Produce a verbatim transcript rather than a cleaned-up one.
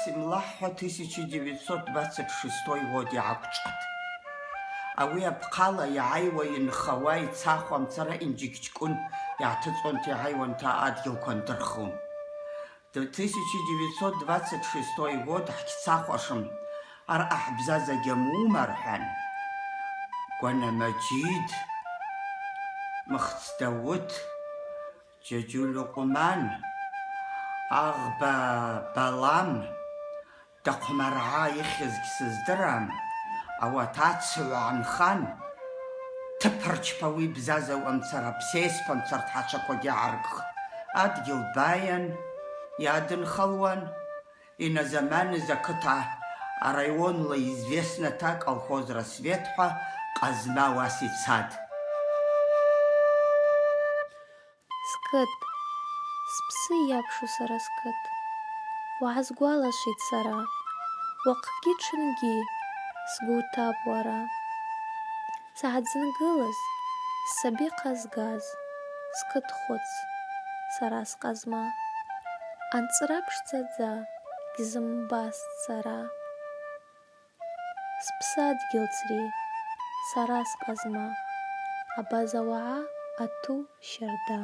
Симлахӏ-хӏва тысяча девятьсот двадцать шестой год йгӏаквчӏватӏ. Ауи апхъала йгӏайуа йынхауа йцахуа мцара Инджикчкӏвын йгӏатыцӏуанта йгӏайуанта адгьылква андырхун. Тысяча девятьсот двадцать шестой год хӏгьцахуашым, араъа хӏбзаза гьамума, рхӏван, Гвана Мажид, Мыхц Дауыт, Джаджу Лукъвман, Агъба Балам, Дахъвмаргӏа йыхьыз гьсыздырам, ауат ацгӏв гӏанхан, тып рчпауа йбзазауа мцара, псейспа мцара тгӏачваквагьи гӏаргхтӏ. Адгьыл байан йадынхалуан, йназаманыз акыт арайонла известната колхоз Рассвет хӏва къазма уаса йцатӏ. Скыт, спсы йапшу сара скыт, угӏазгвалашитӏ сара, уахъгьи тшынгьи сгвы утапӏ уара. Сгӏадзынгылыз, саби хъазгаз, скыт хвыц, сара скъазма. Анцӏра пшдзадза гьзымбастӏ сара. Спсадгьыл цри, сара скъазма, абаза уагӏа ату щарда.